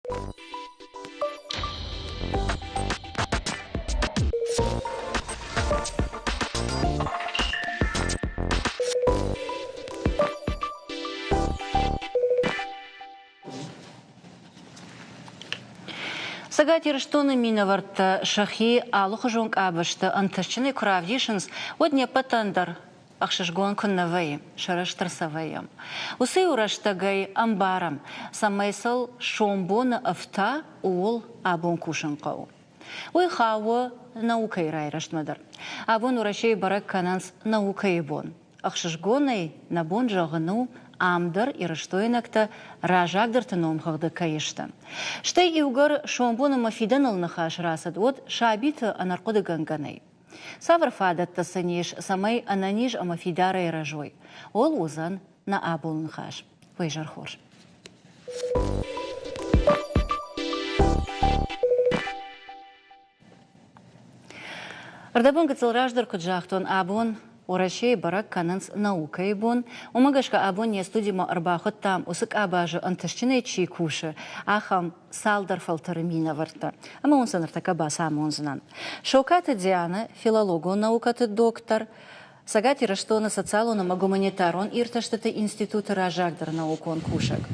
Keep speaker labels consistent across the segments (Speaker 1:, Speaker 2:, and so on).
Speaker 1: Цӕгат Ирыстоны минӕвӕрттӕ сӕхи алыхуызон къабӕзты ӕнтыстджынӕй куы равдисынц, уӕд не ппӕтӕн дӕр ӕхсызгон куыннӕ вӕййы, сӕрыстыр сӕ вӕййӕм. Уыцы-иу рӕстӕгӕй ӕмбарӕм, цӕмӕй сыл сомбоны ӕфта, ууыл абон кусын хъӕуы. Уый хауы наукӕйы райрӕзтмӕ дӕр. Абон Уӕрӕсейы бӕрӕг кӕнынц наукӕйы бон. Ӕхсызгонӕй нӕ бон зӕгъын у, ам дӕр ирыстойнӕгтӕ раззагдӕрты номхыгъды кӕй сты. Стӕй иугӕр сомбон ӕмӕ фидӕныл ныхас рацыд, уӕд сабиты ӕнӕрхъуыдыгӕнгӕ нӕй. Цавӕр фадӕттӕ сын ис, цӕмӕй ӕнӕниз ӕмӕ фидарӕй рӕзой, ууыл уыдзӕн нӕ абоны ныхас. Уе зӕр хорз. Ӕрдӕбон гыццыл раздӕр куыд загътон, абон Уӕрӕсейы бӕрӕг кӕнынц наукӕйы бон. Уымӕ гӕсгӕ абон не студимӕ ӕрбахуыдтам, уыцы къабазы ӕнтыстджынӕй чи кусы, ахӕм цалдӕр фӕлтӕры минӕвӕрттӕ. Ӕмӕ уын сӕ ныртӕккӕ бацамондзынӕн. Сокаты Дианӕ, филологон наукӕты доктор, Цӕгат Ирыстоны социалон ӕмӕ гуманитарон иртӕстыты институты раззагдӕр наукон кусӕг.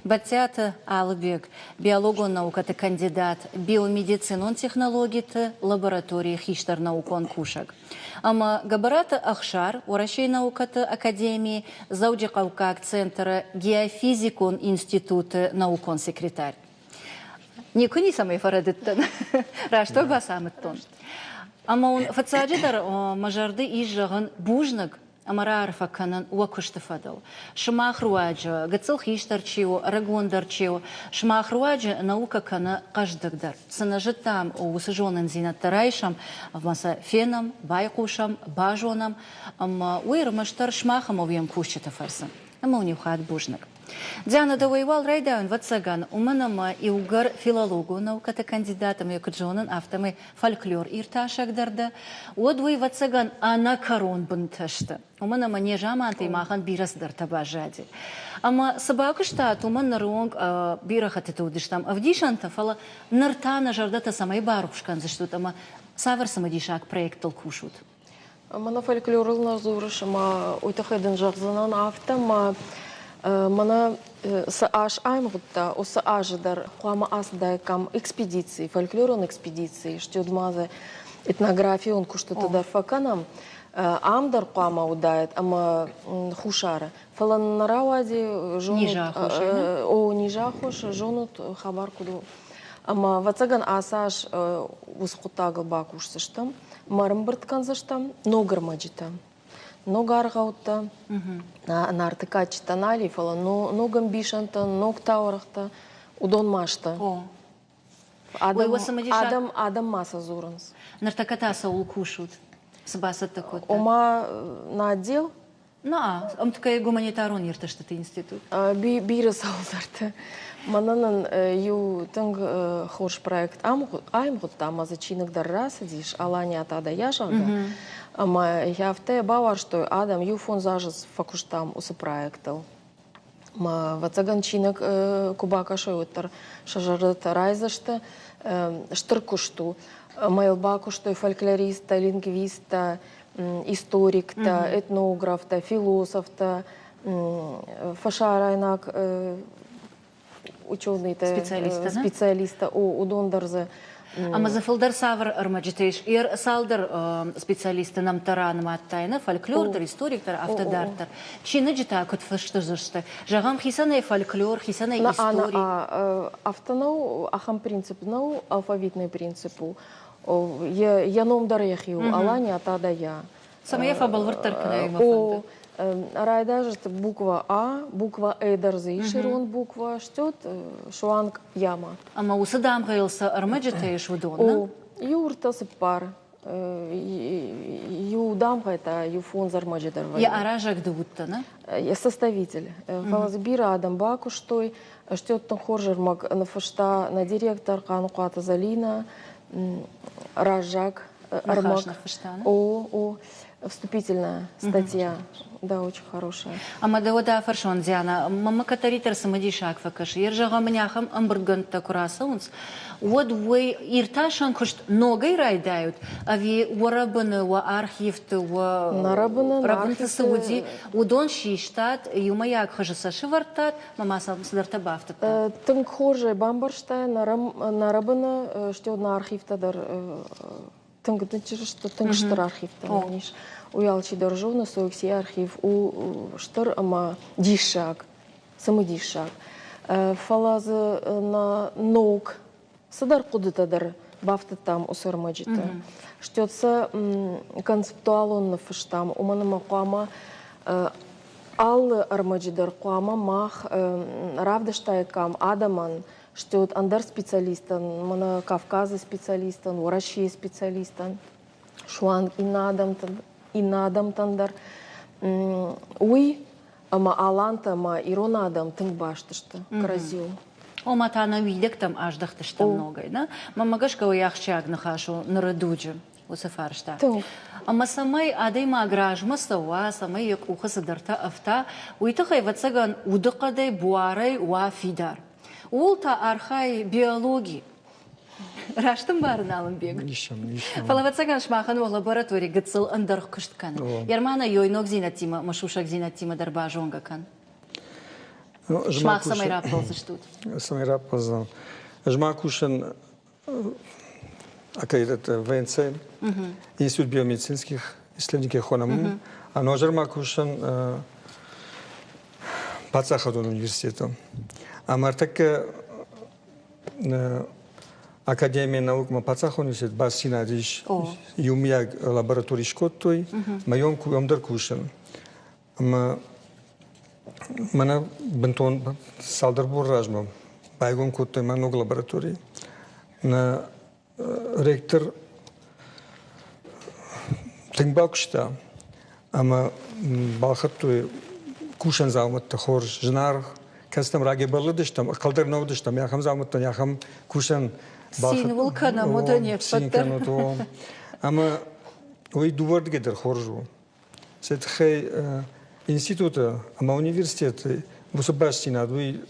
Speaker 1: Бӕдтиаты Алыбег, биологон наукӕты кандидат, биомедицинон технологиты лабораторийы хистӕр наукон кусӕг. Ӕмӕ Гӕбӕраты Ӕхсар, Уӕрӕсейы наукӕты академийы Дзӕуджыхъӕуккаг центры геофизикон институты наукон секретарь. Никуы ницӕмӕй фӕрӕдыдтӕн, раст уӕ бацамыдтон. Ӕмӕ уын фыццаджыдӕр мӕ зӕрды ис зӕгъын бузныг ӕмӕ раарфӕ кӕнын уӕ куысты фӕдыл. Сымах руаджы, гыццыл хистӕр чи у, ӕрыгондӕр чи у, сымах руаджы наукӕ кӕны хъӕздыгдӕр. Цы нӕ зыдтам, уыцы зонындзинӕдтӕ райсӕм ӕмӕ сӕ фенӕм, байхъусӕм, базонӕм, ӕмӕ уый ӕрмӕстдӕр сымах ӕмӕ уе мкусджыты фӕрцы. Ӕмӕ уын иу хатт бузныг. Диана, дӕуӕй уал райдайон, ӕвӕццӕгӕн, уымӕн ӕмӕ иугӕр филологон наукӕты кандидат ӕмӕ куыд зонын, афтӕмӕй фольклор иртасӕг дӕр дӕ, уӕд уый, ӕвӕццӕгӕн, ӕнӕкӕрон бынтӕ сты. Уымӕн ӕмӕ незамантӕй махӕн бирӕ цыдӕртӕ баззади. Ӕмӕ цы бакуыстат, уымӕн ныры онг бирӕ хӕттыты уыдыстӕм ӕвдисӕнтӕ, фӕлӕ ныр та нӕ зӕрдӕтӕ цӕмӕй барухс кӕндзыстут ӕмӕ цавӕр цымыдисаг проекттыл кусут?
Speaker 2: Мӕнӕ фольклорыл нӕ дзурыс ӕмӕ уый тыххӕй дын зӕгъдзынӕн афтӕ, ӕмӕ мӕнӕ цы аз аивгъуыдта, уыцы азы дӕр хъуамӕ ацыдаиккам экспедици, фольклорон экспедици, стӕй ма дзы этнографион куыстыты дӕр фӕкӕнӕм. Ам дӕр хъуамӕ уыдаид ӕмӕ Хуссары. Фӕлӕ нӕ рауади, зонут, о, низы аххос, зонут, хабар куыд у. Ӕмӕ, ӕвӕццӕгӕн, ацы аз уыцы хъуыддагыл бакусдзыстӕм. Ма ӕрӕмбырд кӕндзыстӕм ног ӕрмӕджытӕ, ног аргъӕуттӕ, Нарты кадджытӕ нал и, фӕлӕ ног ӕмбисӕндтӕ, ног таурӕгътӕ, уыдон ма сты. Адӕм, адӕм ма сӕ дзурынц.
Speaker 1: Ныртӕккӕ та цӕуыл кусут? Цы бацӕттӕ кодтат?
Speaker 2: Ома, нӕ отдел
Speaker 1: На, ӕмткӕй гуманитарон иртӕстыты институт.
Speaker 2: Бирӕ цӕуылдӕрты. Мӕнӕн нын иу тынг хорз проект аивгъуыдта, ӕмӕ дзы чиныг дӕр рацыдис, Алания та да я, зӕгъгӕ. Ӕмӕ йӕ афтӕ бауарзтой адӕм, иу фондз азы фӕкуыстам уыцы проектыл. Мӕ, ӕвӕццӕгӕн, чиныг куы бакӕсой, уӕддӕр сӕ зӕрдӕтӕ райдзысты. Стыр куыст у. Ӕмӕ йыл бакуыстой фольклористтӕ, лингвисттӕ, историктӕ, этнографтӕ, философтӕ, фӕсарӕйнаг ученыйтӕ, специалисттӕ, уыдон дӕр дзы.
Speaker 1: Ӕмӕ дзы фылдӕр цавӕр ӕрмӕджытӕ ис? Цалдӕр специалисты нӕмттӕ ранымадтай, нӕ фольклор дӕр, историк дӕр, афтӕ дарддӕр. Чиныджы та куыд фыст сты? Зӕгъӕм, хицӕнӕй фольклор, хицӕнӕй истори.
Speaker 2: Афтӕ нӕу, ахӕм принцип нӕу, алфавитный принцип у. Йӕ ном дӕр йӕхи у, Алания та да я.
Speaker 1: Цӕмӕй йӕ фӕбӕлвырддӕр кӕнай, мӕ фӕнды.
Speaker 2: Райдайжыт буква А, буква Э дӕр дзы ис ирон буква, стет суанг яма.
Speaker 1: Ӕмӕ уыцы дамгъӕйыл цы ӕрмӕджытӕ ис, уыдон, нӕ?
Speaker 2: О, иу ӕртӕ цыппар. Иу дамгъӕ та иу фондз ӕрмӕджы дӕр вӕййы.
Speaker 1: Йӕ аразӕг ды уыдтӕ, нӕ?
Speaker 2: Йӕ составитель. Фӕлӕ дзы бирӕ адӕм бакуыстой. Стет тынг хорз ӕрмӕг ныффыста нӕ директор Хъаныхъуаты Зӕлинӕ, раззаг ӕрмӕг.
Speaker 1: Ныхас ныффыста,
Speaker 2: О, о. Вступительная статья, да, очень хорошая.
Speaker 1: Ӕмӕ дӕ уӕд афӕрсон, Диана, мӕнмӕ кӕддӕриддӕр цымыдисаг фӕкӕсы. Йе зӕгъӕм, мын ахӕм ӕмбырдгӕндтӕ куы рацӕуынц, уӕд уый иртасӕн куыст ногӕй райдайут ӕви уӕ рӕбыны, уӕ архивты, уӕ рӕбынты цы уыди, уыдон систат, иумӕйаг хуызы сӕ сывӕрдтат ӕмӕ ма сӕм цыдӕртӕ бафтыдтат?
Speaker 2: Тынг хорз ӕй бамбӕрстай, нӕ рӕбыны, стӕй нӕ архивтӕ дӕр тынг сты, тынг стыр архивтӕ нын ис. Уый алчидӕр зоны, Соексийы архив у стыр ӕмӕ диссаг, цымыдисаг. Фӕлӕ дзы нӕ ног цыдӕр хъуыдытӕ дӕр бафтыдтам уыцы ӕрмӕджыты. Стӕй сӕ концептуалон ныффыстам, уымӕн ӕмӕ хъуамӕ алы ӕрмӕджы дӕр хъуамӕ мах равдыстаиккам адӕмӕн, стӕй ӕндӕр специалисттӕн, мӕнӕ Кавказы специалисттӕн, Уӕрӕсейы специалисттӕн, суанг иннӕ адӕмтӕн, иннӕ адӕмтӕн дӕр. Уый ӕмӕ алантӕ ӕмӕ ирон адӕм тынг баст сты кӕрӕдзиуыл.
Speaker 1: Ома та нӕ уидӕгтӕм аздӕхтыстӕм ногӕй, нӕ? Мӕнмӕ гӕсгӕ уый ахсджиаг ныхас у ныры дуджы уыцы фарста. Ӕмӕ цӕмӕй адӕймаг размӕ цӕуа, цӕмӕй йӕ къухы цыдӕртӕ ӕфта, уый тыххӕй, ӕвӕццӕгӕн, удыхъӕдӕй, буарӕй уа фидар. Ууыл та архайы биологи. Раст ӕмбарын, Алымбег? Фӕлӕ, ӕвӕццӕгӕн, сымахӕн уӕ лаборатори гыццыл ӕндӕр куыст кӕны. Ермана ёй ногдзинӕдтимӕ ӕмӕ сусӕгдзинӕдтимӕ дӕр базонгӕ кӕн. Сымах цӕмӕй раппӕлдзыстут?
Speaker 3: Цӕмӕй раппӕлдзӕн? Ӕз ма кусын ВНЦ, Институт биомедицинских исследований хонӕм. А ноджы ма кусын паддзахадон университеты. Ӕмӕ ӕртӕккӕ Академия наукмӕ паддзахон университет бастдзинад ис, иумиаг лаборатори скодтой, мӕ уым дӕр кусын. Ӕмӕ мӕнӕ бынтон цалдӕр бон размӕ байгом кодтой мӕ ног лаборатори. Нӕ ректор тынг бакуыста ӕмӕ балхӕдтой кусӕн дзаумӕттӕ хорз, зынаргъ, кӕцытӕм рагӕй бӕллыдыстӕм, ӕхъӕлдӕр нӕ уыдыстӕм, ахӕм дзаумӕттӕн ахӕм кусӕн
Speaker 1: Цин уыл кӕнӕм, уыдон не ппӕт дӕр.
Speaker 3: Ӕмӕ уый дыууӕрдыгӕй дӕр хорз у. Сӕ тыххӕй институты ӕмӕ университеты уыцы бастдзинад уый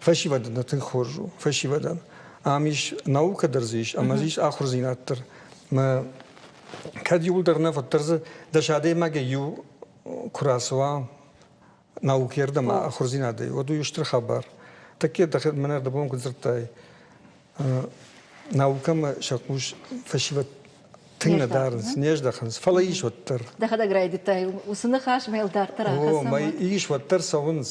Speaker 3: фӕсивӕдӕн тынг хорз у, фӕсивӕдӕн. Ам ис наукӕ дӕр дзы ис, ӕмӕ дзы ис ахуырдзинад дӕр. Мӕ кӕд иуылдӕр нӕ, уӕддӕр дзы дӕс адӕймагӕй иу куы рацӕуа наукӕрдӕм ахуырдзинадӕй, уӕд уый стыр хабар. Тӕккӕ дӕхи мӕнӕ ӕрдӕбон куыд дзырдтай, наукӕмӕ сӕ хъус фӕсивӕд тынг нӕ дарынц, не здӕхынц, фӕлӕ ис уӕддӕр.
Speaker 1: Дӕхӕдӕг райдыдтай уыцы ныхас мӕ дарддӕр ахӕссӕм.
Speaker 3: О, ис уӕддӕр цӕуынц.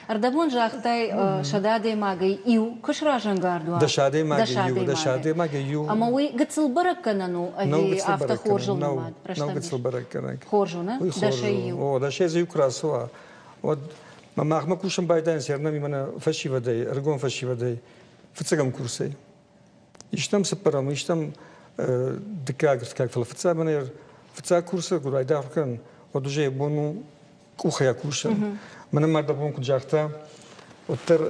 Speaker 1: Ӕрдӕбон загътай, 100 адӕймагӕй иу куы сразӕнгард уа.
Speaker 3: 10 адӕймагӕй иу, 10 адӕймагӕй иу.
Speaker 1: Ӕмӕ уый гыццыл бӕрӕггӕнӕн у ӕви афтӕ хорзыл нымад?
Speaker 3: Нӕу гыццыл бӕрӕггӕнӕг.
Speaker 1: Хорз у, нӕ? Дӕсӕй иу.
Speaker 3: О, дӕсӕй дзы иу куы рацӕуа, уӕд махмӕ кусын байдайынц ӕрнӕми мӕнӕ фӕсивӕдӕй, ӕрыгон фӕсивӕдӕй, фыццӕгӕм курсӕй. Истӕм цыппӕрӕм, истӕм дыккаг, ӕртыккаг, фӕлӕ фыццаг мӕнӕ фыццаг курсы куы райда ахуыр кӕнын, уӕд уже йӕ бон у къухӕй кусын. Мӕнӕ ма дӕ бон куыд загъта, уӕддӕр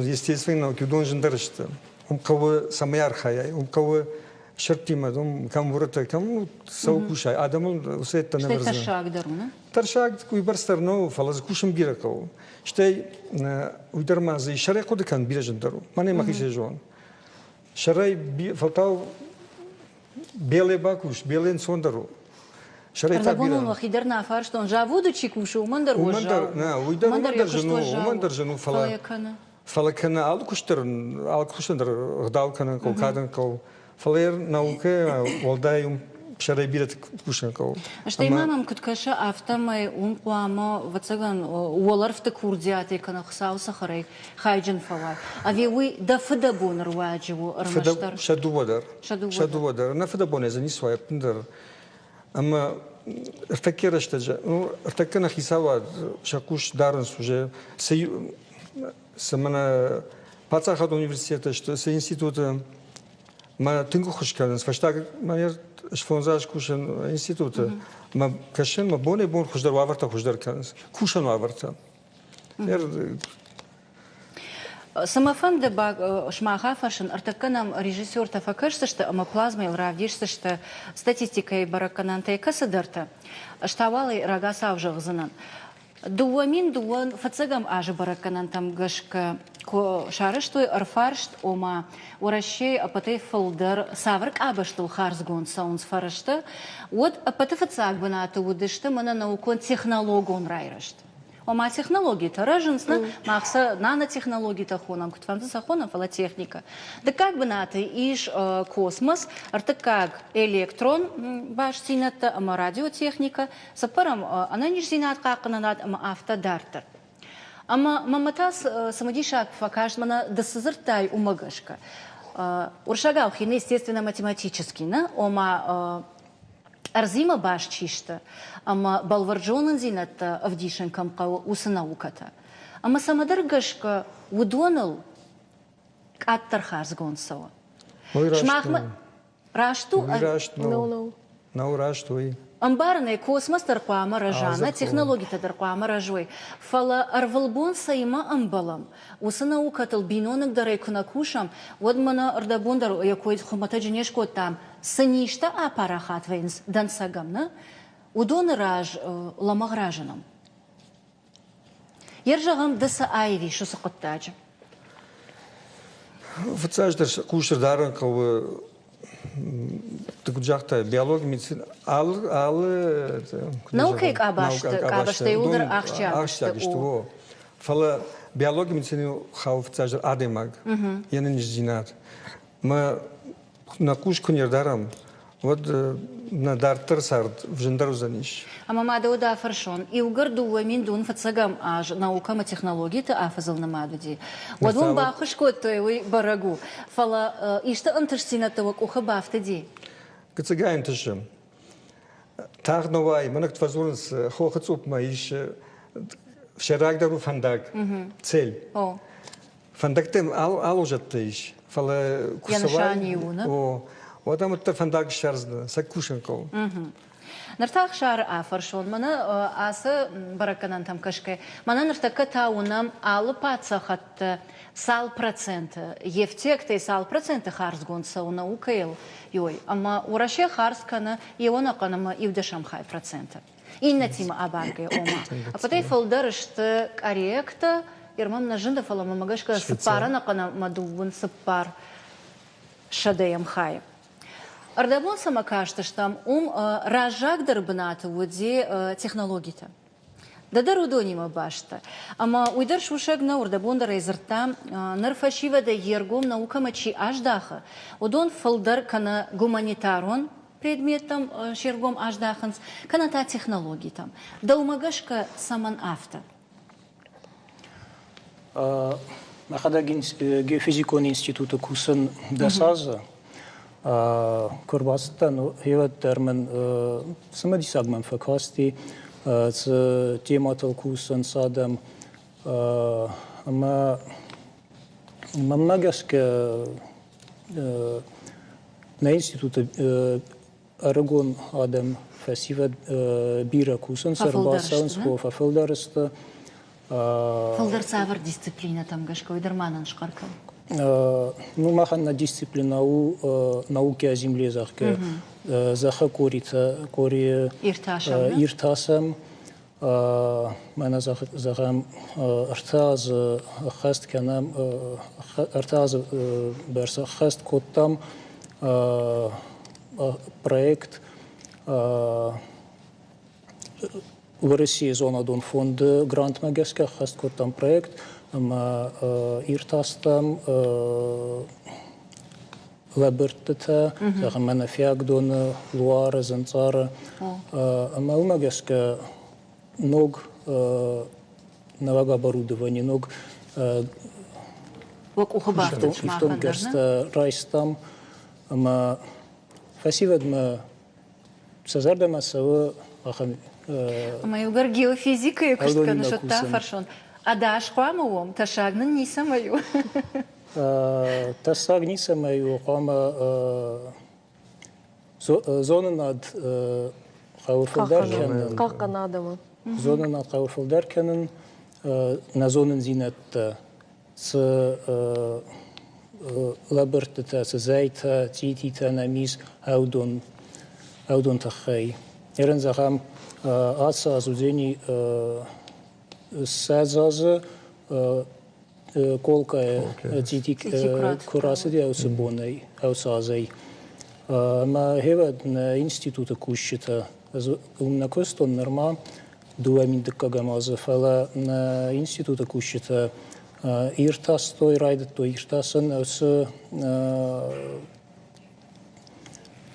Speaker 3: естественные науки уыдон зындӕр сты. Уым хъӕуы цӕмӕй архайай, уым хъӕуы сырдтимӕ, уым кӕм уырытӕ, кӕм цӕуы кусай, адӕмыл уыцы ӕддӕ
Speaker 1: нӕ Стӕй тӕссаг дӕр у, нӕ?
Speaker 3: Тӕрсаг уыйбӕрц дӕр нӕу, фӕлӕ дзы кусын бирӕ хъӕуы. Стӕй уый дӕр ма дзы сӕрӕй хъуыды кӕнын бирӕ зындӕр у. Мӕнӕ мӕхицӕй зон. Сӕрӕй фӕлтау беле бакус, беле ӕнцондӕр у.
Speaker 1: Сӕрӕй та бирӕ. Уӕхи дӕр нӕ фарстон, заводы чи кусы, уымӕн дӕр
Speaker 3: уӕззау. Уый дӕр уымӕн дӕр зын у, уымӕн дӕр зын у, фӕлӕ фӕлӕ кӕны алы куыст дӕр, алы куыстӕн дӕр ӕгъдау кӕнын хъӕуы, кадын хъӕуы. Фӕлӕ наукӕ уӕлдай уым сӕрӕй бирӕты кусын хъӕуы.
Speaker 1: Стӕй ма мӕм куыд кӕсы, афтӕмӕй уым хъуамӕ, ӕвӕццӕгӕн, уӕлӕрвты курдиатӕй кӕнӕ Хуыцауы цӕхӕрӕй хайджын фӕуай. Ӕви уый дӕ фыдӕбоны руаджы у ӕрмӕстдӕр?
Speaker 3: Сӕ дыууӕ дӕр. Сӕ дыууӕ дӕр. Нӕ фыдӕбонӕй дзы ницы уа ӕппындӕр. Ӕмӕ ӕртӕккӕ рӕстӕджы, ну, ӕртӕккӕ нӕ хицауад сӕ хъус дарынц уже, цы, цы мӕнӕ паддзахадон университеты сты, цы институты мӕ тынг ӕххуыс кӕнынц. Фӕстаг мӕ сфондз аз кусын институты, мӕ кӕсын, мӕ бонӕй-бон хуыздӕр уавӕртӕ хуыздӕр кӕнынц. Кусӕн уавӕртӕ.
Speaker 1: Цы мӕ фӕнды сымах афӕрсын, ӕртӕккӕ нӕм режиссертӕ фӕкӕсдзысты ӕмӕ плазмӕйыл равдисдзысты статистикӕйы бӕрӕггӕнӕнтӕй кӕцыдӕртӕ. Ӕз та уал ӕй рагацау зӕгъдзынӕн. 2002 фыццӕгӕм азы бӕрӕггӕнӕнтӕм гӕсгӕ куы сарӕзтой ӕрфарст, ома Уӕрӕсейы ӕппӕтӕй фылдӕр цавӕр къабӕзтыл хардзгонд цӕуынц фӕрӕзтӕ, уӕд ӕппӕты фыццаг бынаты уыдысты мӕнӕ наукон-технологон райрӕзт. Ома технологитӕ рӕзынц, нӕ, мах сӕ нанотехнологитӕ хонӕм, куыдфӕнды сӕ хонӕм, фӕлӕ техникӕ. Дыккаг бынаты ис космос, ӕртыккаг электрон бастдзинӕдтӕ ӕмӕ радиотехникӕ, цыппӕрӕм ӕнӕниздзинад хъахъхъӕнынад ӕмӕ афтӕ дарддӕр. Ӕмӕ мӕмӕ та цымыдисаг фӕкаст, мӕнӕ ды цы дзырдтай, уымӕ гӕсгӕ. Уырыссагау хины, естественно, математический, нӕ? Ома ӕрдзимӕ баст чи сты ӕмӕ бӕлвырд зонындзинӕдтӕ ӕвдисын кӕм хъӕуы, уыцы наукӕтӕ. Ӕмӕ цӕмӕдӕр гӕсгӕ уыдоныл къаддӕр хардзгонд цӕуы. Сымахмӕ раст у?
Speaker 3: Раст нӕу. Нӕу раст уый.
Speaker 1: Ӕмбарын ӕй, космос дӕр хъуамӕ рӕза, нӕ технологитӕ дӕр хъуамӕ рӕзой, фӕлӕ ӕрвылбон цӕимӕ ӕмбӕлӕм, уыцы наукӕтыл биноныгдӕрӕй куы нӕ кусӕм, уӕд мӕнӕ ӕрдӕбон дӕр йӕ кой хуымӕтӕджы не скодтам, цы низтӕ апарахат вӕййынц дӕнцӕгӕм, нӕ, уыдоны раз лӕмӕгъ разынӕм. Йер зӕгъӕм, ды цы аивис уыцы хъуыддаджы?
Speaker 3: Фыццаджыдӕр хъус дарын хъӕуы, ты куыд загътай, биологи, медицина, алы алы
Speaker 1: наукӕйы къабӕзты къабӕзтӕ иууылдӕр ахсджиаг сты.
Speaker 3: Фӕлӕ биологи, медицина хауы фыццаджыдӕр адӕймаг, йе нӕниздзинад. Мӕ нӕ хъус куы не рдарӕм, уӕд нӕ дарддӕр цард зындӕр уыдзӕнис.
Speaker 1: Ӕмӕ ма дӕу дӕ фӕрсон, иугӕр 2000 фыццӕгӕм аз наукӕ ӕмӕ технологиты афӕдзыл нымад уыди, уӕд уын баххуыс кодтой, уый бӕрӕг у. Фӕлӕ исты ӕнтыстдзинӕдтӕ уӕ къухы бафтыди?
Speaker 3: Гыццыгай ӕнтысы. Тагъд нӕ уайы, мӕнӕ куыд фӕдзурынц, хохы цъупмӕ ис сӕйрагдӕр у фӕндаг, цель. Фӕндӕгтӕ алозӕттӕ ис, фӕлӕ куы цӕуай, о, уӕд ӕм уӕддӕр фӕндаг ссардзынӕ, сӕ кусын хъӕуы.
Speaker 1: Ныр та Ӕхсары афӕрсон, мӕнӕ ацы бӕрӕггӕнӕнтӕм кӕсгӕ, мӕнӕ ныртӕккӕ та уынӕм алы паддзахӕдты цал проценты, йе фтиӕгтӕй цал проценты хардзгонд цӕуы наукӕйыл, ой, ӕмӕ Уӕрӕсе хардз кӕны иуӕнӕхъӕн ӕмӕ иу-дӕсӕм хай проценты. Иннӕтимӕ абаргӕ, ома. Ӕппӕтӕй фылдӕр сты корейӕгтӕ, Ирмӕм нӕ зыны, фӕлӕ мӕмӕ гӕсгӕ цыппар ӕнӕхъӕн ӕмӕ дыууын цыппар сӕдӕйӕм хайы. Ӕрдӕбон цӕмӕ кастыстӕм, уым раззагдӕр бынаты уыди технологитӕ. Ды дӕр уыдонимӕ баст дӕ. Ӕмӕ уый дӕр сусӕг нӕу, ӕрдӕбон дӕр ӕй дзырдтам, ныр фӕсивӕдӕй йе ргом наукӕмӕ чи аздахы, уыдон фылдӕр кӕнӕ гуманитарон предметтӕм се ргом аздахынц, кӕнӕ та технологитӕм. Дӕумӕ гӕсгӕ цӕмӕн афтӕ?
Speaker 4: Мӕхӕдӕг геофизикон институты кусын дӕс азы. Куы ӕрбацыдтӕн, гъеуӕд дӕр мын цымыдисаг мӕм фӕкасти, цы темӕтыл кусынц адӕм. Ӕмӕ мӕнмӕ гӕсгӕ нӕ институты ӕрыгон адӕм, фӕсивӕд бирӕ кусынц, ӕрбацӕуынц, фӕфылдӕр сты.
Speaker 1: Фылдӕр цавӕр дисциплинӕтӕм гӕсгӕ, уый дӕр ма нын схъӕр кӕн.
Speaker 4: Ну, махӕн нӕ дисциплина у науки о земле, зӕгъгӕ, зӕххы къоритӕ, къори иртасӕм. Мӕнӕ зӕгъӕм, ӕртӕ азы ӕххӕст кӕнӕм, ӕртӕ азы бӕрц ӕххӕст кодтам проект Уӕрӕсейы зонадон фонды грантмӕ гӕсгӕ ӕххӕст кодтам проект ӕмӕ иртастам лӕбырдтытӕ, зӕгъӕм, мӕнӕ Фиагдоны, Луары, Зынцъары. Ӕмӕ уымӕ гӕсгӕ ног нӕуӕг оборудование, ног ифтонггӕрзтӕ райстам ӕмӕ фӕсивӕдмӕ сӕ зӕрдӕмӕ цӕуы ахӕм
Speaker 1: Ӕмӕ иугӕр геофизикӕйы куыст кӕныс, уӕд та фӕрсон, ӕдас хъуамӕ уӕм, тӕссаг нын ницӕмӕй у?
Speaker 4: Тӕссаг ницӕмӕй у, хъуамӕ зонынад хъӕуы фылдӕр кӕнын.
Speaker 2: Хъахъхъӕн адӕмы.
Speaker 4: Зонынад хъӕуы фылдӕр кӕнын, нӕ зонындзинӕдтӕ. Цы лӕбырдтытӕ, цы зӕйтӕ, цъититӕ нӕм ис, ӕудон тыххӕй. Ерын зӕгъӕм, ацы аз уыдзӕни 20 азы Колкайы цъити куы рацыди уыцы бонӕй, уыцы азӕй. Ӕмӕ гъевӕд нӕ институты кусджытӕ, ӕз уым нӕ куыстон нырма 2000 дыккӕгӕм азы, фӕлӕ нӕ институты кусджытӕ иртастой, райдыдтой иртасын уыцы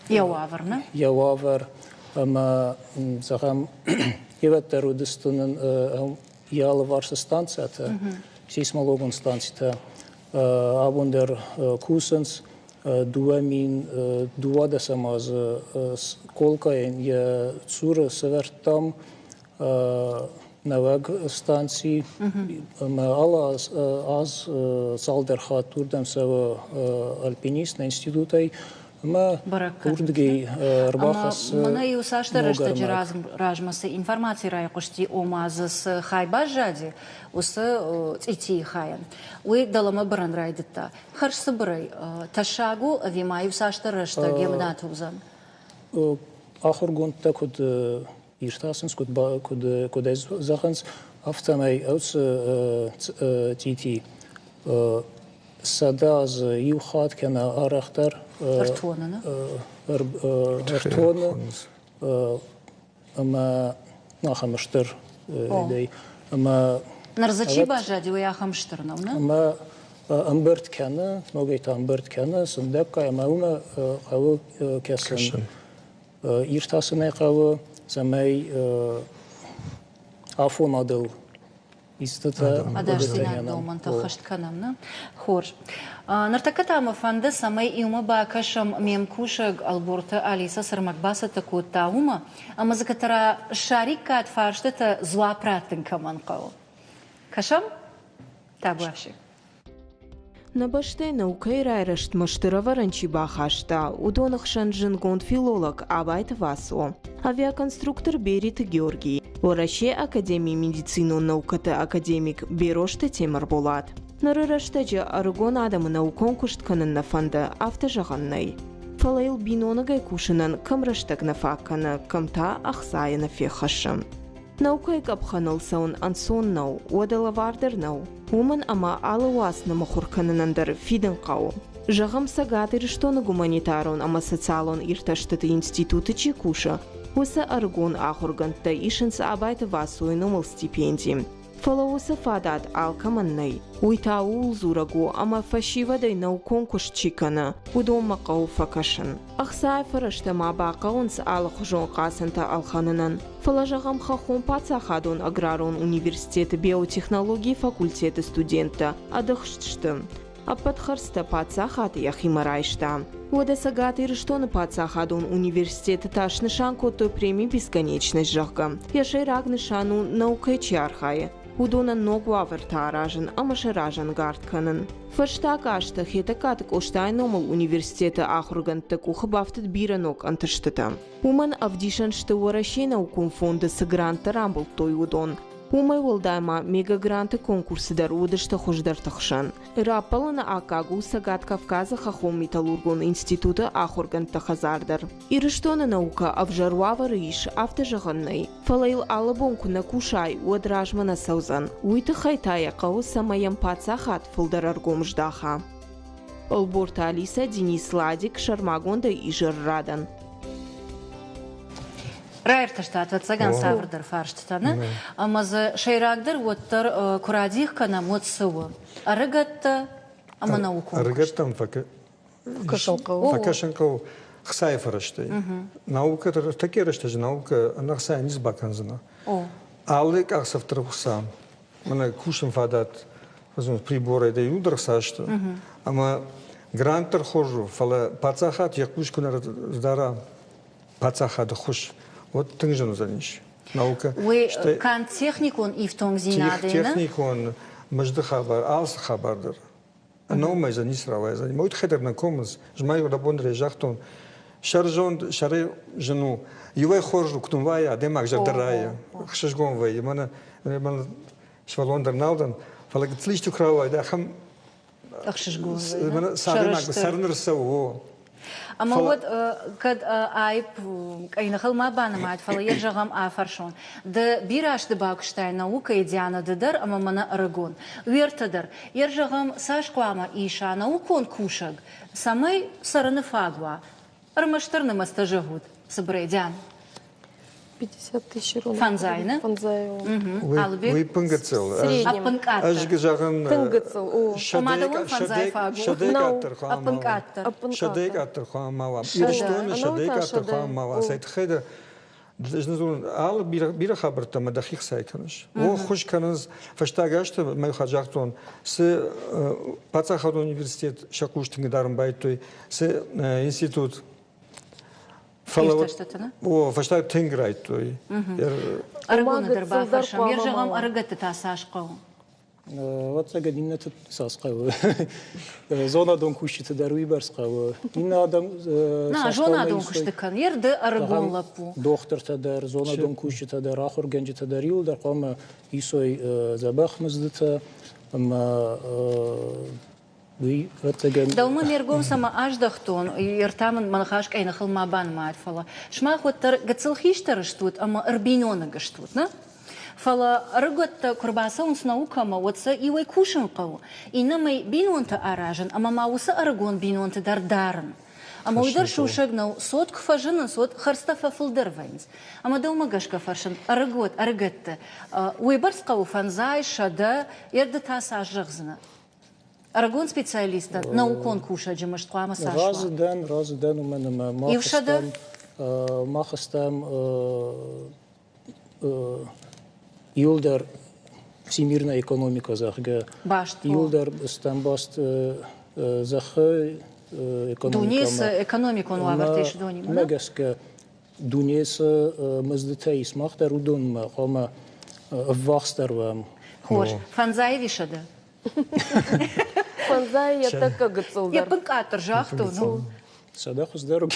Speaker 1: Йӕ уавӕр, нӕ?
Speaker 4: Йӕ уавӕр ӕмӕ, зӕгъӕм, ирӕттӕ уыдысты нын йӕ алыварсы станцӕтӕ, сейсмологон станцитӕ абон дӕр кусынц. 2012 азы Колкайӕн йӕ цуры сӕвӕрдтам нӕуӕг станци ӕмӕ алы аз цалдӕр хатт уырдӕм цӕуы альпинист нӕ институтӕй ӕмӕ уырдыгӕй ӕрбахӕссы.
Speaker 1: Мӕнӕ иу цасдӕр рӕстӕджы размӕ цы информаци райхъуысти, ома дзы цы хай баззади, уыцы цъитийы хайӕн, уый дӕлӕмӕ бырын райдыдта. Хӕрз цыбырӕй, тӕссаг у ӕви ма иу цасдӕр рӕстӕг йӕ бынаты уыдзӕн?
Speaker 4: Ахуыргондтӕ куыд иртасынц, куыд ӕй зӕгъынц, афтӕмӕй уыцы цъити 100 азы иу хатт кӕнӕ арӕхдӕр ӕртоны ӕмӕ ахӕм стыр идей. Ӕмӕ
Speaker 1: Ныр дзы чи баззади, уый ахӕм стыр нӕу, нӕ?
Speaker 4: Ӕмӕ ӕмбырд кӕны, ногӕй та ӕмбырд кӕны сындӕггай, ӕмӕ уымӕ хъӕуы кӕсын. Иртасын ӕй хъӕуы, цӕмӕй афонадыл истытӕ
Speaker 1: Ӕдасдзинад домӕнтӕ ххӕст кӕнӕм, нӕ? Хорз. Ныртӕккӕ та мӕ фӕнды, цӕмӕй иумӕ бакӕсӕм ме мкусӕг Ӕлборты Алисӕ цы рмӕг бацӕттӕ кодта, уымӕ, ӕмӕ дзы кӕддӕра ссариккат фарстытӕ дзуапп раттын кӕмӕн хъӕуы. Кӕсӕм? Табуафси.
Speaker 2: Нӕ бӕстӕйы наукӕйы райрӕзтмӕ стыр ӕвӕрӕн чи бахаста, уыдоны хсӕн зындгонд филолог Абайты Васо, авиаконструктор Бериты Георгий, Уӕрӕсейы Академийы медицинон наукӕты академик Берозты Темырболат. Ныры рӕстӕджы ӕрыгон адӕмы наукон куыст кӕнын нӕ фӕнды, афтӕ зӕгъӕн нӕй. Фӕлӕ йыл биноныгӕй кусынӕн кӕм рӕстӕг нӕ фаг кӕны, кӕм та ӕхцайы нӕ феххӕссы. Наукӕйы къӕпхӕныл цӕуын ӕнцон нӕу, уӕдӕ лӕвар дӕр нӕу, уымӕн ӕмӕ алы уац ныммыхуыр кӕнынӕн дӕр фидын хъӕуы. Зӕгъӕм, Цӕгат Ирыстоны гуманитарон ӕмӕ социалон иртӕстыты институты чи кусы, уыцы ӕрыгон ахуыргӕндтӕ исынц Абайты Васойы номыл стипенди. Фӕлӕ уыцы фадат алкӕмӕн нӕй. Уый та ууыл дзурӕг у, ӕмӕ фӕсивӕдӕй наукон куыст чи кӕны, уыдонмӕ хъӕуы фӕкӕсын. Ӕхцайы фӕрӕзтӕ ма бахъӕуынц алыхуызон хъацӕнтӕ ӕлхӕнынӕн. Фӕлӕ, зӕгъӕм, Хӕххон паддзахадон аграрон университеты биотехнологийы факультеты студенттӕ ӕдыхст сты. Ӕппӕт хӕрдзтӕ паддзахад йӕхимӕ райста. Уӕдӕ Цӕгат Ирыстоны паддзахадон университеты та снысан кодтой преми «Бесконечность», зӕгъгӕ. Йӕ сӕйраг нысан у, наукӕйы чи архайы, уыдонӕн ног уавӕртӕ аразын ӕмӕ сӕ разӕнгард кӕнын. Фӕстаг азты Хетӕгкаты Къостайы номыл университеты ахуыргӕндты къухы бафтыд бирӕ ног ӕнтыстытӕ. Уымӕн ӕвдисӕн сты Уӕрӕсейы наукон фонды цы гранттӕ рамбылдтой, уыдон. Уымӕй уӕлдай ма мегагранты конкурсы дӕр уыдысты хуыздӕрты хсӕн. Раппӕлыны аккаг у Цӕгат Кавказы хӕххон-металлургон институты ахуыргӕндты хӕдзар дӕр. Ирыстоны наукӕ ӕвзӕр уавӕры ис, афтӕ зӕгъӕн нӕй. Фӕлӕ йыл алы бон куы нӕ кусай, уӕд размӕ нӕ цӕудзӕн. Уый тыххӕй та йӕ хъӕуы, цӕмӕй йӕм паддзахад фылдӕр ӕргом здаха. Ӕлборты Алисӕ, Денис Ладик, сӕрмагондӕй изӕррадӕн.
Speaker 1: Раиртӕстат, ӕвӕццӕгӕн, цавӕрдӕр фарстытӕ, нӕ? Ӕмӕ дзы сӕйрагдӕр уӕддӕр куы радих кӕнӕм, уӕд цы у? Ӕрыгӕттӕ ӕмӕ наукон куыст.
Speaker 3: Ӕрыгӕттӕм
Speaker 2: фӕкӕсын хъӕуы.
Speaker 3: Фӕкӕсын хъӕуы хцайы фӕрӕзтӕй. Наукӕ тӕккӕ рӕстӕджы наукӕ ӕнӕ хцайӕ ницы бакӕндзынӕ. Алы къахдзӕф дӕр хца. Мӕнӕ кусын фадат приборӕй дӕ иу дӕр хца сты. Ӕмӕ грант дӕр хорз у, фӕлӕ паддзахад йӕ хъус куы нӕ дара паддзахады ххуыс, уӕд тынг зын уыдзӕнис. Наукӕ.
Speaker 1: Уый канд техникон ифтонгдзинадӕй нӕ?
Speaker 3: Техникон, мызды хабар, алцы хабар дӕр. Ӕнӕуымӕй дзы ницы рауайдзӕни. Мӕ уый дӕр нӕ комынц. Ӕз ма абон дӕр загътон, сӕрзонд сӕрӕй зын у. Иуӕй хорз у, куы вӕййы, адӕймаг зӕрдӕ райы, ӕхсызгон вӕййы. Мӕнӕ мӕн сывӕллон дӕр нал дӕн. Фӕлӕ гыццыл исты куы рауайд, ахӕм
Speaker 1: ӕхсызгон
Speaker 3: сӕрынаг сӕрын ӕрцӕуы, о.
Speaker 1: Ӕмӕ уӕд кӕд аипп къӕйныхыл ма банымайат, фӕлӕ йӕ зӕгъӕм афӕрсон. Ды бирӕ азты бакуыстай наукӕйы, Диана, ды дӕр ӕмӕ мӕнӕ ӕрыгон. Уе ртӕ дӕр. Йе зӕгъӕм, цас хъуамӕ иса наукон кусӕг, цӕмӕй цӕрыны фаг уа? Ӕрмӕстдӕр нымӕцтӕ зӕгъут, цыбырӕй, Диана.
Speaker 2: 50 тысяч рублей.
Speaker 1: Фӕндзайны?
Speaker 2: Фӕндзай.
Speaker 1: Алыбег?
Speaker 3: Уый пынгыцыл.
Speaker 1: Ӕппынкъаддӕр.
Speaker 3: Ӕз зӕгъын,
Speaker 2: Тынг гыццыл у.
Speaker 1: Ома дӕуӕн фӕндзай фаг у?
Speaker 3: Сӕдӕй къаддӕр хъуамӕ
Speaker 1: Ӕппынкъаддӕр.
Speaker 3: Сӕдӕй къаддӕр хъуамӕ уа. Ирыстоны сӕдӕй къаддӕр хъуамӕ уа. Цӕй тыххӕй дӕр ӕз нӕ зонын, алы бирӕ хабӕрттӕ мӕ дӕхи хцай кӕныс. О, ххуыс кӕнынц. Фӕстаг азты мӕ загътон, цы паддзахадон университет сӕ хъус тынг дарын байдыдтой, цы институт. Фӕлӕ о, фӕстаг тынг райдтой.
Speaker 1: Ӕрыгоны дӕр бафӕрсӕм. Йе зӕгъӕм, ӕрыгӕтты та цас хъӕуы?
Speaker 4: Ӕвӕццӕгӕн, иннӕты цас хъӕуы. Зонадон кусджыты дӕр уыйбӕрц хъӕуы. Иннӕ адӕм
Speaker 1: На, зонадон куысты кӕн. Ер ды ӕрыгон лӕппу.
Speaker 4: Дохтыртӕ дӕр, зонадон кусджытӕ дӕр, ахуыргӕнджытӕ дӕр иуылдӕр хъуамӕ исой дзӕбӕх мыздытӕ ӕмӕ уый ӕвӕццӕгӕн.
Speaker 1: Дӕумӕ ме ргом цӕмӕ аздӕхтон, ӕртӕ мын мӕ ныхас къӕйныхыл ма банымайӕд, фӕлӕ сымах уӕддӕр гыццыл хистӕр стут ӕмӕ ӕрбиноныг стут, нӕ? Фӕлӕ ӕрыгӕттӕ куы рбацӕуынц наукӕмӕ, уӕд сӕ иуӕй кусын хъӕуы, иннӕмӕй бинонты аразын ӕмӕ ма уыцы ӕрыгон бинонты дӕр дарын. Ӕмӕ уый дӕр сусӕг нӕу, цот куы фӕзынынц, уӕд хӕрдзтӕ фӕфылдӕр вӕййынц. Ӕмӕ дӕумӕ гӕсгӕ фӕрсын, ӕрыгон ӕрыгӕтты уыйбӕрц хъӕуы фӕндзай, сӕдӕ, ӕрды та цас зӕгъдзынӕ? Ӕрыгон специалисттӕн наукон кусӕджы мызд хъуамӕ цас уа?
Speaker 4: Разы дӕн, разы дӕн, уымӕн ӕмӕ мах стӕм, мах стӕм иуылдӕр всемирная экономика, зӕгъгӕ,
Speaker 1: баст
Speaker 4: иуылдӕр стӕм баст зӕххы экономикӕмӕ.
Speaker 1: Дуне цы экономикон уавӕртӕ ис уыдонимӕ?
Speaker 4: Уымӕ гӕсгӕ дуне цы мыздытӕ ис, мах дӕр уыдонмӕ хъуамӕ ӕввахсдӕр уӕм.
Speaker 1: Хорз. Фӕндзай ӕви сӕдӕ?
Speaker 2: Фӕндзай йӕ тӕккӕ гыццылдӕр.
Speaker 1: Йе ппынкъаддӕр загътон.
Speaker 4: Сӕдӕ хуыздӕр у.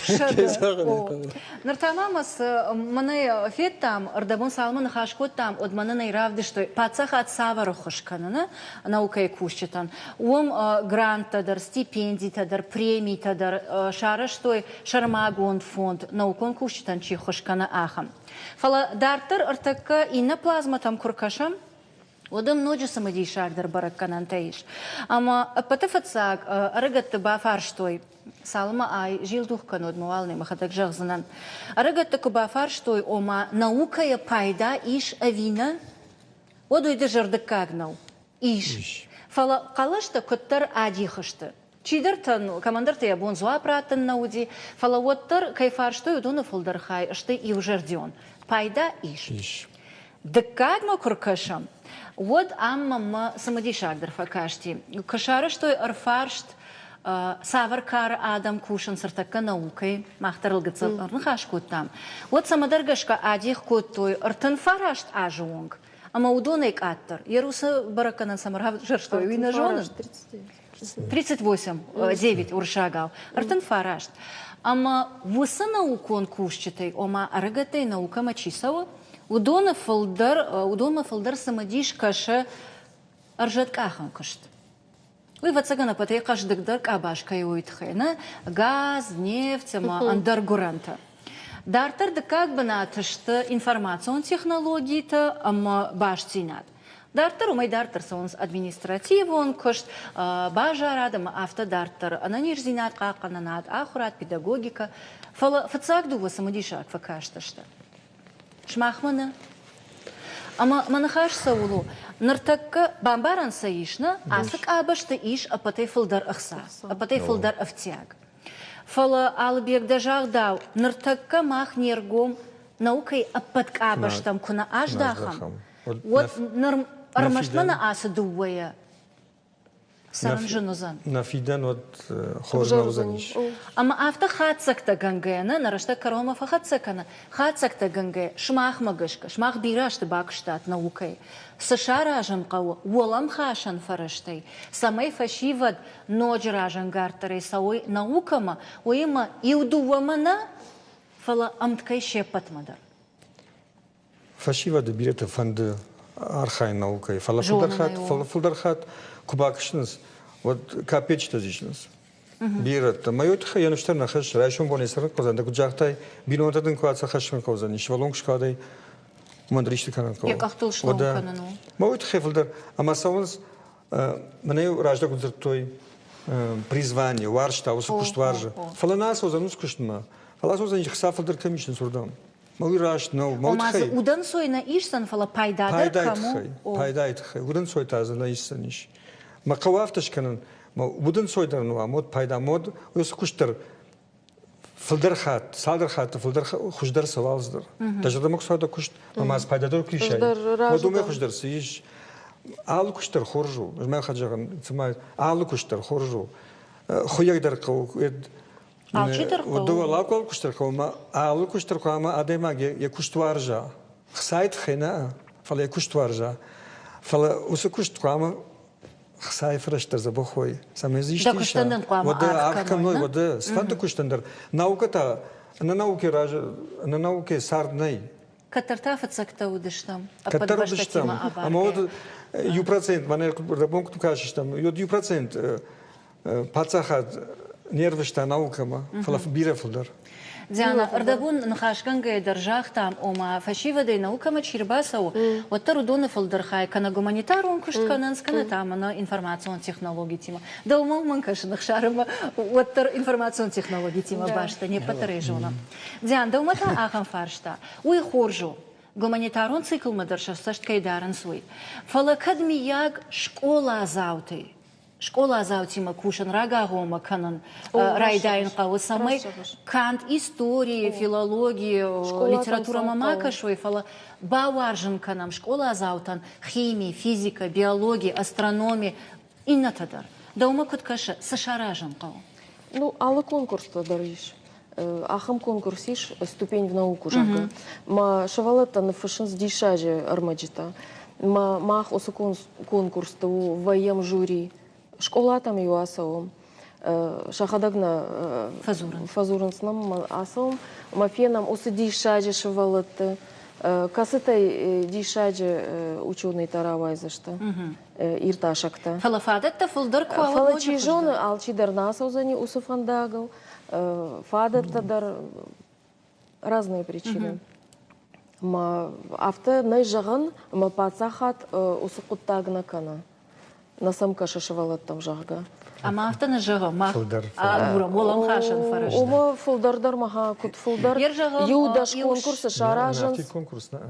Speaker 1: Ныр та ма мӕ цы мӕнӕ федтам, ӕрдӕбон цалынмӕ ныхас кодтам, уӕд мӕнӕ нӕ равдыстой, паддзахад цавӕр ӕххуыс кӕны наукӕйы кусджытӕн. Уым гранттӕ дӕр, стипендитӕ дӕр, премитӕ дӕр сарӕзтой сӕрмагонд фонд, наукон кусджытӕн чи ххуыс кӕны, ахӕм. Фӕлӕ дарддӕр ӕртӕккӕ иннӕ плазмӕтӕм куы ркӕсӕм, уӕд ӕм ноджы цымыдисагдӕр бӕрӕггӕнӕнтӕ ис. Ӕмӕ ӕппӕты фыццаг ӕрыгӕтты бафарстой, цалынмӕ ай зилдух кӕнод, мӕ уал мӕхӕдӕг зӕгъдзынӕн. Ӕрыгӕтты куы бафарстой, ома наукӕйӕ пайда ис ӕви нӕ, уӕд уый дызӕрдыггаг нӕу. Ис. Фӕлӕ хъӕлӕстӕ куыддӕр адих сты. Чидӕртӕн, кӕмӕндӕрты йӕ бон дзуапп раттын нӕ уыди, фӕлӕ уӕддӕр, кӕй фарстой, уыдоны фылдӕр хай сты иузӕрдион. Пайда ис.
Speaker 3: Ис.
Speaker 1: Дыккагмӕ куы ркӕсӕм, уӕд ам мӕнмӕ цымыдисагдӕр фӕкасти. Куы сарӕзтой ӕрфарст, цавӕр кары адӕм кусынц ӕртӕккӕ наукӕйы, мах дӕр ыл гыццыл ӕрныхас кодтам, уӕд цӕмӕдӕр гӕсгӕ адих кодтой 39 азы онг, ӕмӕ уыдонӕй къаддӕр. Йе русы бӕрӕггӕнӕн цӕмӕ равзӕрстой, уый нӕ зонын. 38, 9 уырыссагау, 39. Ӕмӕ уыцы наукон кусджытӕй, ома ӕрыгӕттӕй наукӕмӕ чи цӕуы, уыдоны фылдӕр, уыдонмӕ фылдӕр цымыдис кӕсы ӕрзӕткъахӕн куыст. Уый, ӕвӕццӕгӕн, ӕппӕтӕй хъӕздыгдӕр къабаз кӕй у, уый тыххӕй, нӕ? Газ, нефть ӕмӕ ӕндӕр гуырӕнтӕ. Дарддӕр дыккаг бынаты сты информацион технологитӕ ӕмӕ бастдзинад. Дарддӕр уымӕй дарддӕр цӕуынц административон куыст, базарад ӕмӕ афтӕ дарддӕр, ӕнӕниздзинад хъахъхъӕнынад, ахуырад, педагогикӕ. Фӕлӕ фыццаг дыууӕ цымыдисаг фӕкастысты. Сымахмӕ нӕ. Ӕмӕ мӕ ныхас цӕуыл у? Ныртӕккӕ бамбарӕн сӕ ис, нӕ? Ацы къабӕзты ис ӕппӕтӕй фылдӕр ӕхца, ӕппӕтӕй фылдӕр ӕфтиаг. Фӕлӕ, Алыбег, дӕ загъдау, ныртӕккӕ мах не ргом наукӕйы ӕппӕт къабӕзтӕм куы нӕ аздахӕм, уӕд ныр ӕрмӕст мӕнӕ ацы дыууӕйӕ цӕрын зын уыдзӕн.
Speaker 3: Нӕ фидӕн уӕд хорз нӕ уыдзӕнис.
Speaker 1: Ӕмӕ афтӕ хатдзӕгтӕгӕнгӕйӕ, нӕ рӕстӕг кӕронмӕ фӕхӕццӕ кӕны, хатдзӕгтӕгӕнгӕйӕ, сымахмӕ гӕсгӕ, сымах бирӕ азты бакуыстат наукӕйы, цы саразын хъӕуы уӕлӕмхасӕн фӕрӕзтӕй, цӕмӕй фӕсивӕд ноджы разӕнгарддӕрӕй цӕуой наукӕмӕ, уыимӕ иу-дыууӕмӕ нӕ, фӕлӕ ӕмткӕй се ппӕтмӕ дӕр.
Speaker 3: Фӕсивӕды бирӕты фӕнды. архайын наукӕйы, фӕлӕ фылдӕр хатт куы бакӕсынц, уӕд капеччытӕ зисынц. Бирӕтӕ. Мӕ уый тыххӕй йӕ ныфс дӕр нӕ хӕссы. Райсом бонӕй цӕрын хъӕудзӕн, дӕ куыд загътай, бинонтӕ дын куы ацӕхӕссын хъӕудзӕн, сывӕллон куы скадӕй, уымӕн дӕр исты кӕнын хъӕуы.
Speaker 1: Йӕ къӕхтыл слӕууын кӕнын у.
Speaker 3: Мӕ уый тыххӕй фылдӕр. Ӕмӕ цӕуынц, мӕнӕ раздӕр куыд дзырдтой, призвание, уарзта, уыцы куыст уарзы. Фӕлӕ нӕ ацӕудзӕн уыцы куыстмӕ. Фӕлӕ ацӕудзӕн хца фылдӕр кӕм исынц, уырдӕм. Мӕ уый раст нӕу. Мӕ
Speaker 1: Ома дзы удӕнцой нӕ исдзӕн, фӕлӕ пайда дӕр кӕм
Speaker 3: у? Пайдайы тыххӕй. Удӕнцой та дзы нӕ исдзӕнис. Мӕ хъӕуы афтӕ скӕнын, мӕ удӕнцой дӕр нуа, мод пайда, мод уыцы куыст дӕр фылдӕр хатт, цалдӕр хатты фылдӕр хуыздӕр цӕуалдз дӕр. Дӕ зӕрдӕмӕ куы цӕуа дӕ куыст, ӕмӕ ӕз пайда дӕр куы исай, уӕд уымӕй хуыздӕр цы ис? Алы куыст дӕр хорз у. Ӕз мӕ хатт зӕгъын, цыма алы куыст дӕр хорз у. Хуыйӕг дӕр хъӕуы,
Speaker 1: Алчидӕр хъӕуы.
Speaker 3: Дыууӕ куыст дӕр хъӕуы, алы куыст дӕр хъуамӕ адӕймаг йӕ куыст уарза. Хцайы тыххӕй нӕ, фӕлӕ йӕ куыст уарза. Фӕлӕ уыцы куыст хъуамӕ хцайы фӕрӕзтӕ дзӕбӕх уой, цӕмӕй дзы исты
Speaker 1: Дӕ куыстӕн дын хъуамӕ аргъ
Speaker 3: кӕной, уӕдӕ цыфӕнды куыстӕн дӕр. Наукӕ та ӕнӕ наукӕ раз ӕнӕ наукӕ цард нӕй.
Speaker 1: Кӕддӕр та фыццӕгтӕ уыдыстӕм.
Speaker 3: Кӕддӕр уыдыстӕм. Ӕмӕ уӕд 1%, мӕнӕ рабон куы кастыстӕм, уӕд 1% паддзахад не рвыста наукӕмӕ, фӕлӕ бирӕ фылдӕр.
Speaker 1: Диана, ӕрдӕбон ныхасгӕнгӕйӕ дӕр загътам, ома фӕсивӕдӕй наукӕмӕ чи рбацӕуы, уӕддӕр уыдоны фылдӕр хай кӕнӕ гуманитарон куыст кӕнынц, кӕнӕ та мӕнӕ информацион технологитимӕ. Дӕумӕ уымӕн кӕсын ӕхсарымӕ, уӕддӕр информацион технологитимӕ баст не ппӕт дӕр ӕй зонӕм. Диан, дӕумӕ та ахӕм фарста. Уый хорз у, гуманитарон циклмӕ дӕр сӕ цӕст кӕй дарынц, уый. Фӕлӕ кӕд миййаг скъоладзаутӕй скъоладзаутимӕ кусын рагагъоммӕ кӕнын райдайын хъӕуы, цӕмӕй канд историйы, филологийы, литературӕмӕ ма кӕсой, фӕлӕ бауарзын кӕнӕм скъоладзаутӕн хими, физикӕ, биологи, астрономи, иннӕтӕ дӕр. Дӕумӕ куыд кӕсы, цы саразын хъӕуы?
Speaker 2: Ну, алы конкурстӕ дӕр ис. Ахӕм конкурс ис «Ступень в науку», зӕгъгӕ. Мӕ сывӕллӕттӕ ныффыссынц диссаджы ӕрмӕджытӕ. Мӕ мах уыцы конкурсты вӕййӕм жюри. Скъолатӕм-иу ацӕуӕм. Сӕхӕдӕг нӕ фӕдзурынц нӕм, ацӕуӕм ӕмӕ фенӕм уыцы диссаджы сывӕллӕтты, кӕцытӕй диссаджы ученыйтӕ рауайдзысты. Иртасӕгтӕ.
Speaker 1: Фӕлӕ фадӕттӕ фылдӕр куы уа,
Speaker 2: Фӕлӕ чи зоны, алчидӕр нӕ ацӕудзӕни уыцы фӕндагыл. Фадӕттӕ дӕр разные причины. Ӕмӕ афтӕ нӕй зӕгъӕн, ӕмӕ паддзахад уыцы хъуыддаг нӕ кӕны. Нӕ сӕм кӕсы сывӕллӕттӕм, зӕгъгӕ.
Speaker 1: Ӕмӕ афтӕ нӕ зӕгъӕм, мах агурӕм уӕлӕмхасӕн фӕрӕзтӕ.
Speaker 2: Уымӕ фылдӕр дӕр ма куыд фылдӕр, иу дӕс конкурсы саразынц.
Speaker 3: Конкурс нӕ.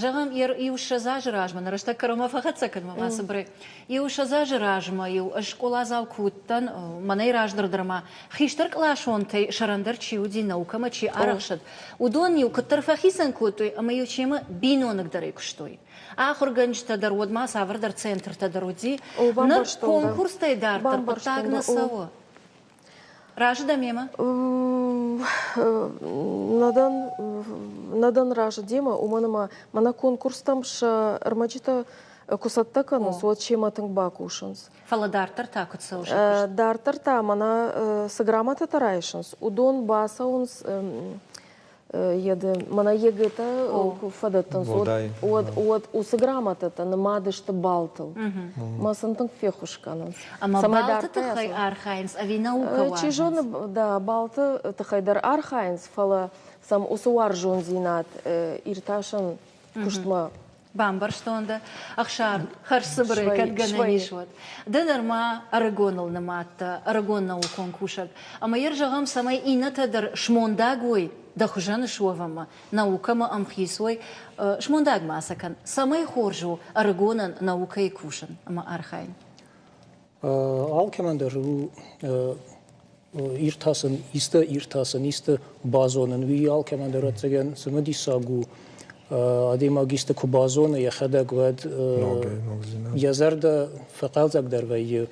Speaker 1: Зӕгъӕм, иу 20 азы размӕ, нӕ рӕстӕг кӕронмӕ фӕхӕццӕ кӕнынмӕ ма цыбырӕй, иу 20 азы размӕ-иу ӕз скъоладзау куы уыдтӕн, мӕнӕй раздӕр дӕр ма хистӕр къласонтӕй сӕрӕндӕр чи уыди, наукӕмӕ чи арӕхсыд, уыдон-иу куыддӕр фӕхицӕн кодтой ӕмӕ-иу семӕ биноныгдӕрӕй куыстой. Ахуыргӕнджытӕ дӕр уӕдмӕ цавӕрдӕр центртӕ дӕр уыди. Ныр конкурстӕй дарддӕр хъуыддаг нӕ цӕуы. Разы дӕ мемӕ?
Speaker 2: Нӕ дӕн разы демӕ, уымӕн ӕмӕ мӕнӕ конкурстӕм сӕ ӕрмӕджытӕ куы цӕттӕ кӕнынц, уӕд семӕ тынг бакусынц.
Speaker 1: Фӕлӕ дарддӕр та куыд цӕуы сӕ куыст?
Speaker 2: Дарддӕр та мӕнӕ цы грамотӕтӕ райсынц, уыдон бацӕуынц мӕнӕ ЕГЭ-тӕ куы фӕдӕттынц, уӕд уӕд уыцы грамотӕтӕ нымад сты балтыл. Мӕ сын тынг феххуыс кӕнынц.
Speaker 1: Ӕмӕ балты тыххӕй архайынц ӕви наукӕ уарзынц?
Speaker 2: Чи зоны, да, балты тыххӕй дӕр архайынц, фӕлӕ сӕм уыцы уарзондзинад иртасӕн куыстмӕ
Speaker 1: Бамбӕрстон дӕ, Ӕхсар, хӕрзцыбырӕй кӕд гӕнӕн ис, уӕд. Ды нырма ӕрыгоныл нымадтӕ, ӕрыгон наукон кусӕг. Ӕмӕ йӕ зӕгъӕм, цӕмӕй иннӕтӕ дӕр смондаг уой, дӕ хуызӕн суӕвынмӕ, наукӕмӕ ӕмхиц уой, смондаг ма сӕ кӕн. Цӕмӕй хорз у ӕрыгонӕн наукӕйы кусын ӕмӕ архайын?
Speaker 4: Алкӕмӕн дӕр у иртасын, исты иртасын, исты базонын, уый алкӕмӕн дӕр ӕцӕгӕн цымыдисаг у. Адӕймаг исты куы базоны йӕхӕдӕг, уӕд йӕ зӕрдӕ фӕхъӕлдзӕгдӕр вӕййы.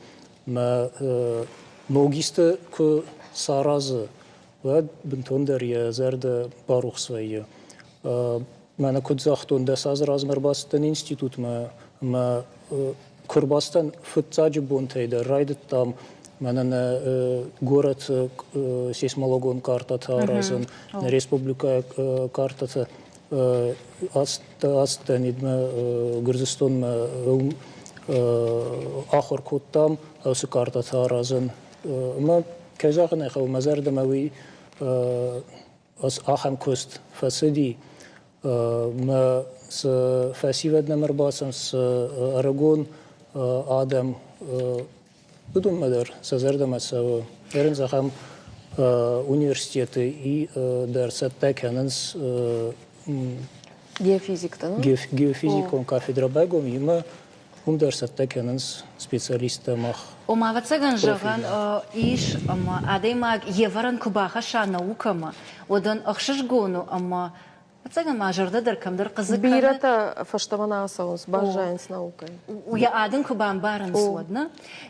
Speaker 4: Мӕ ног исты куы саразы, уӕд бынтондӕр йӕ зӕрдӕ барухс вӕййы. Мӕнӕ куыд загътон, 10 азы размӕ ӕрбацыдтӕн институтмӕ ӕмӕ куы ӕрбацыдтӕн фыццаджы бонтӕй дӕр райдыдтам мӕнӕ нӕ горӕты сейсмологон картӕтӕ аразын, нӕ республикӕйы картӕтӕ. Ацыдтӕн идмӕ Гуырдзыстонмӕ ахуыр кодтам уыцы картӕтӕ аразын. Ӕмӕ, кӕй зӕгъын ӕй хъӕуы, мӕ зӕрдӕмӕ уый ахӕм куыст фӕцыди. Мӕ цы фӕсивӕд нӕм ӕрбацӕуынц, цы ӕрыгон адӕм, уыдонмӕ дӕр сӕ зӕрдӕмӕ цӕуы. Ерын зӕгъӕм, университеты и дӕр цӕттӕ кӕнынц
Speaker 2: Геофизиктӕ,
Speaker 4: Геофизикон кафедрӕ байгом имӕ уым дӕр цӕттӕ кӕнынц специалисттӕ мах.
Speaker 1: Ома, ӕвӕццӕгӕн, зӕгъӕн ис, ӕмӕ адӕймаг йе вӕрӕн куы бахӕсса наукӕмӕ, уӕд ын ӕхсызгон у ӕмӕ Ӕцӕгӕн ма зӕрдӕ дӕр кӕмдӕр хъыдзы кӕны.
Speaker 2: Бирӕтӕ фӕстӕмӕ нӕ ацӕуынц, баззайынц наукӕйы.
Speaker 1: Йӕ адӕм куы бамбарынц, уӕд нӕ.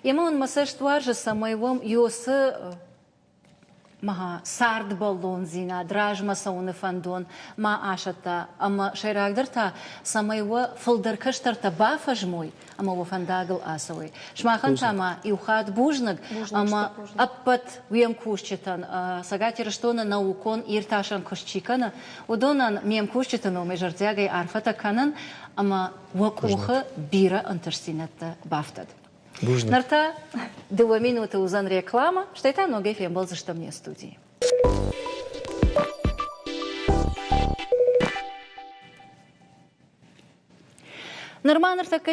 Speaker 1: Емӕ уын мӕ цӕст уарзы, цӕмӕй уӕм Иосы цардбӕллондзинад, размӕ цӕуыны фӕндон ма асӕтта ӕмӕ сӕйрагдӕр та, цӕмӕй уӕ фылдӕр кӕстӕртӕ бафӕзмой ӕмӕ уӕ фӕндагыл ацӕуой. Сымахӕн та ма иу хатт бузныг ӕмӕ ӕппӕт уе мкусджытӕн, Цӕгат Ирыстоны наукон иртасӕн куыст чи кӕны, уыдонӕн ме мкусджыты номӕй зӕрдиагӕй арфӕтӕ кӕнын ӕмӕ уӕ къухы бирӕ ӕнтыстдзинӕдтӕ бафтӕд. Ныр та дыууӕ минуты уыдзӕн реклама, стӕй та ногӕй фембӕлдзыстӕм не студийы. Нырма ныртӕккӕ.